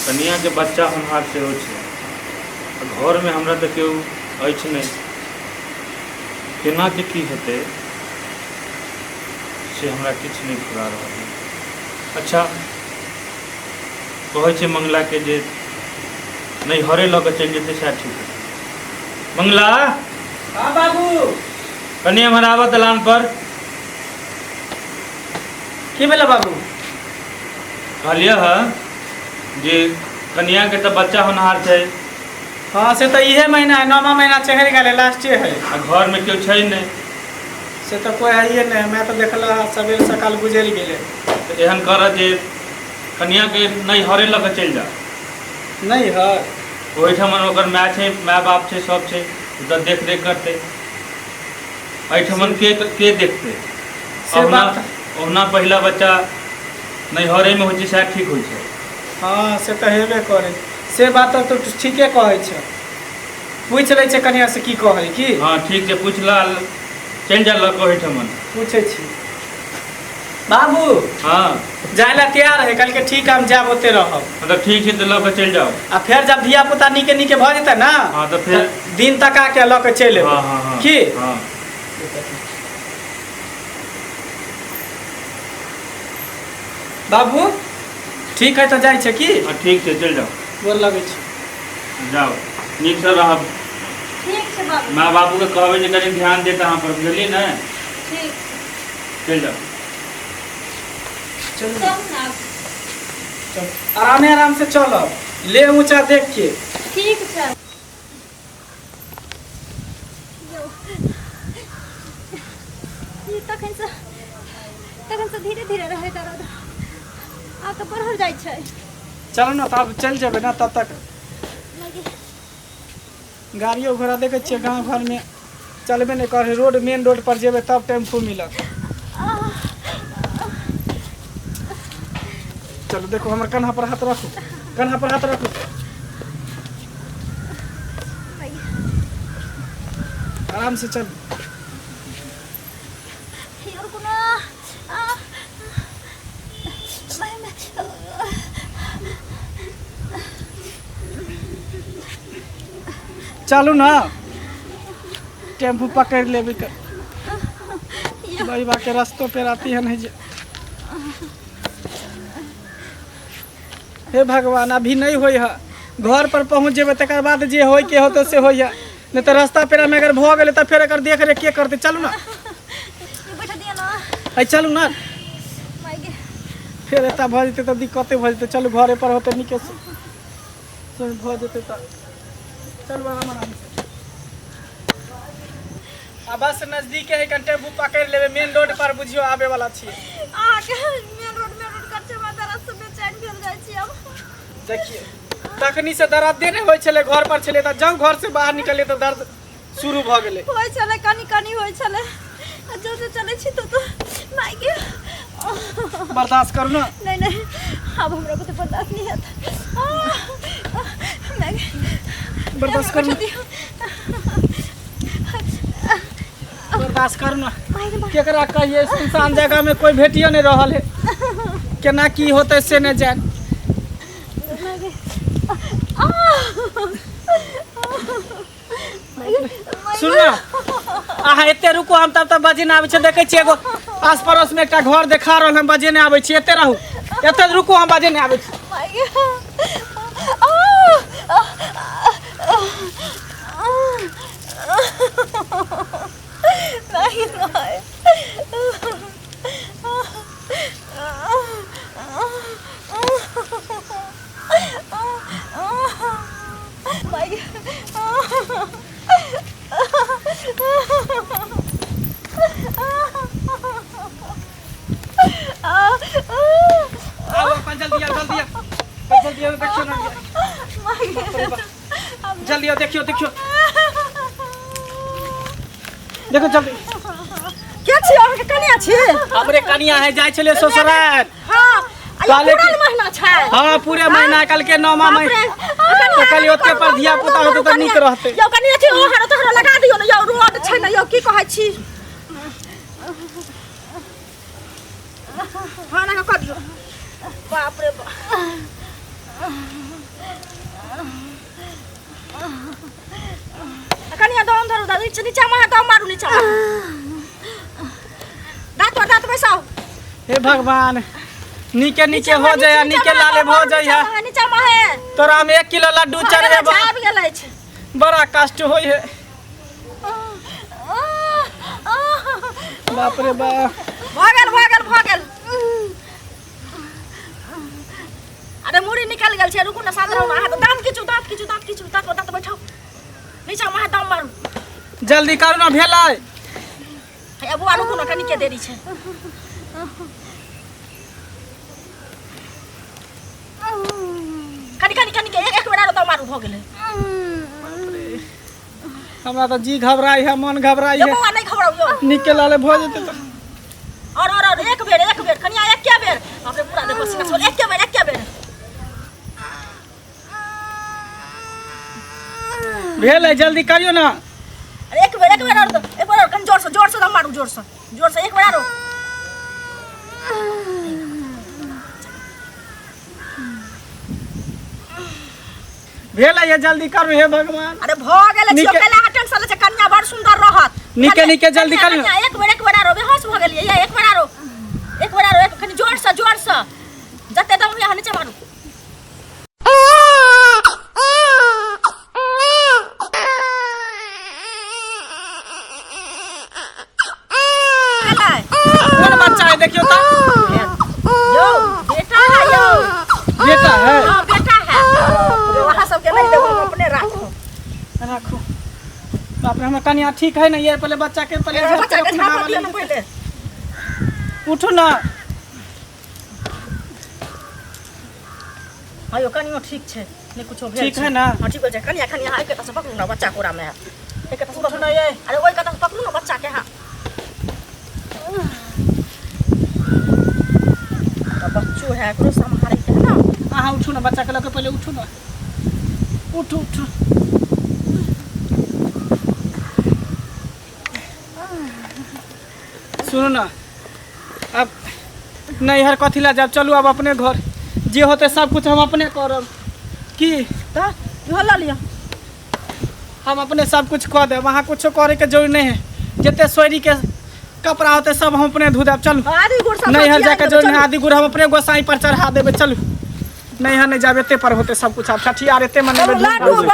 कनियाके बच्चा होनहार सेहो छै आ घरमे हमरा तऽ केओ अछि नहि केनाके की हेतै से हमरा किछु नहि फुरा रहल अइ अच्छा कहै छै मंगलाके जे नैहरे लऽ कऽ चलि जेतै सएह ठीक हेतै मंगला हाँ बाबू कनि एम्हर आबऽ दलान पर की भेलै बाबू कहलियै हँ जे कनियाके तऽ बच्चा होनहार छै हाँ से तऽ इहे महीना है नौमा महीना चढ़ि गेलै लास्टे है आ घरमे केओ छै नहि से तऽ कोइ हइए नहि मैं तऽ देखला सवेरे सकाल गुजरि गेलै तऽ एहन करऽ जे कनियाके नैहरे लऽ कऽ चलि जाउ नहि है ओहिठाम ओकर माय छै माय बाप छै सब छै ओ तऽ देख रेख करतै एहिठमन के के देखतै से ओहुना बात ओहुना पहिला बच्चा नैहरेमे होइ छै सएह ठीक होइ छै हँ से तऽ हेबे करै से बात तऽ तू ठीके कहै छ पूछि लै छै कनिया से की कहै की हँ ठीक छै पूछि लऽ चलि जा लऽ कऽ ओहिठमन पूछै छी बाबू हँ जाय ला तैयार है कहलकै ठीक है हम जायब ओते रहब मतलब ठीक छै तऽ लऽ कऽ चलि जाउ आ फेर जब धिया पुता नीके नीके भऽ जेतै ने हँ तऽ फेर दिन तका के लऽ के चलि हँ एबै हँ हँ की हँ बाबू ठीक है तऽ जाइ छै की हँ ठीक छै चलि जाउ गोर लगै छी जाउ नीकसँ रहब ठीक छै बाबू माय बाबूके कहबै जे कनि ध्यान देत अहाँ पर बुझलियै ने ठीक छै चलि जाउ चलू चल ने आब। चल आरामे आराम से चलब ले ऊंचा देख के ठीक छै यौ ई तखनसँ धीरे धीरे रहै दर्द आब तऽ बढ़ल जाइ छै चलू ने तब चलि जेबै ने तब तक गाड़ियो घोड़ा देखै छियै गाँव घरमे चलबे नहि करै रोड मेन रोड पर जेबै तब टेम्पू मिलत चलू देखू हमर कन्हा पर हाथ राखू कन्हा पर हाथ राखू आराम से चल रुकू ना आ, चलू ना टेम्पू पकड़ लेबै भाई बा के रस्तो पे आती है नहीं जे हे भगवान अभी नहीं होई है घर पर पहुँच जेबै तकर बाद जे होय के होतै से होई है नहीं तऽ रास्ता पेरा में अगर भऽ गेलै तऽ फेर एकर देख रेख के करतै चलू ना बैठा दिया ना अइ चलू ना माय गे फेर एतऽ भऽ जेतै तऽ दिक्कते भऽ जेतै चलू घरे पर होतै नीके से से भऽ जेतै तऽ चलू आराम आराम से आ बस नजदीके है कनि टेम्पू पकड़ि लेबै मेन रोड पर बुझियौ आबे वाला छियै अहाँके मेन रोड कर छै हमरा दर्द से बेचैन भेल जाइ छी अब देखियौ तखनी से दर्दे नहि होइ छलै घर पर छलै तऽ जब घर से बाहर निकललियै तऽ दर्द शुरू भऽ गेलै होइ छलै कनि कनि होइ छलै आ जो जो चलै छी तो तो माय गे बर्दाश्त करू ने नहीं नहीं अब हमरा बुते बर्दाश्त नहीं हेत माय गे बर्दाश्त करू ने बर्दाश्त करू ने माय गे माय केकरा कहिए सुनसान जगह में कोई भेटियो नहीं रहल है केना की होतै से नहीं जान माय गे सुन ना अहाँ एते रुकू हम तब तक बजे नहि आबै छै देखै छियै एगो आस पड़ोस में एकटा घर देखा रहल हम बजे नहि आबै छी एते रहू एते रुकू हम बजे नहि आबै छी माय गे नहीं नहीं आउ अपन जल्दी आओ जल्दी आओ जल्दी आओ देखियौ ना जल्दी आओ देखियौ देखियौ देखो जल्दी के छी अहाँके कनिया छी हमरे कनिया है जाइ छलै ससुराल हाँ कहले पूरा कि- महीना छै हाँ पूरे महीना कल के नौमा महीना तऽ कहलियै ओते पर धिया पुता होतै तऽ नीक रहतै यौ कनिया छी ओ हरो तोहरो लगा दियौ ने यौ रोड छै ने यौ की कहै छी हाँ ना कऽ दियौ बाप रे बाप नीचे नीचा में दम मारू, नीचा में दांत पर दांत बैसाओ। हे भगवान, नीके नीके हो जाए, नीके लाले भऽ जाए। नीचा में है। तोरा हम 1 किलो लड्डू चढ़ेबो। आबि गेल अछि। बड़ा कष्ट होइ है। बाप रे बाप। भऽ गेल, भऽ गेल, भऽ गेल। अरे मुड़ी निकल गेल छै, रुकू ने, शांत रहू ने। अहाँ तऽ दाँत खींचू, दाँत खींचू, दाँत खींचू, दाँत पर दाँत बैठाउ, नीचा में दम मारू। जल्दी करू ना, भेलै। हे बुआ, रुकू ने, कनिके देरी छै। कनि कनि कनि एक एक बेर आरो दम मारू, भऽ गेलै। हमरा तऽ जी घबराइ है, मन घबराइ यौ है। बौआ, नहि घबराउ यौ। नीके लाले भऽ जेतै तऽ। और एक बेर, एक बेर कनिया, एके बेर। बाप रे, पूरा देह पसीना छोड़। एके बेर, एके बेर। भेलै, जल्दी करियौ ना। अरे एक बेर, एक बेर और दो, एक बेर और, कनि जोर से, जोर से दम मारू, जोर से, जोर से, एक बेर आरो। भेलै ये, जल्दी करू, हे भगवान। अरे भऽ गेल छै। नीके- कैला अहाँ टेंशन लै छै? कनिया बड़ सुंदर रहत। नीके- कनिया- नीके जल्दी कनिया- करियौ। कनिया, एक बेर, एक बेर आरो। बेहोश भऽ गेलियै ये। एक बेर आरो, एक बेर आरो, एक कनि जोर से, जोर से, जते दम होइए अहाँ नीचे मारू। गेलै। कोन बच्चा है, देखियौ तऽ। यौ, बेटा है यौ। बेटा है? हाँ, बेटा है। अहाँ सबके नहि देबो, हम अपने राखू। राखू। बाप रे, हमर कनिया ठीक है ना ये? पहले बच्चा के पहले बच्चा के झटके झापड़ उठाबऽ दियौ ने लेल। पहिले। उठू ना। हाँ यौ, कनियो ठीक छै, नहि कुछो भेल ठीक छै। है ना? हाँ, ठीक छै। कनिया, कनिया, एक कता से पकड़ू ना बच्चा कोरा में है। एक कता से उठू पकड़ू। ना ये। अरे ओहि कता से पकड़ू ना बच्चा के। हाँ, तो बच्चो है, एकरो सम्हारे के है ना। अहाँ उठू ना, बच्चा के लऽ के पहिले उठू ना। उठू, उठू। सुनू ना, अब नैहर कथी ला जाब? चलू अब अपने घर, जे होते सब कुछ हम अपने करब। की तऽ इहो लऽ लिअ। हम अपने सब कुछ कऽ देब, अहाँ कुछो करे के जरूरी नहीं है। जते सोरी के कपड़ा होते सब हम अपने धो देब। चलू। आदि गुड़ सब नैहर सब्जी जाके आनि जरूरी देबै, नहीं। चलू। आदि गुड़ हम अपने गोसाई पर चढ़ा देबै। चलू, नैहर नहीं जाब, एते पर होते सब कुछ। आब छठियार एते मनेबै। चलू, लाडू।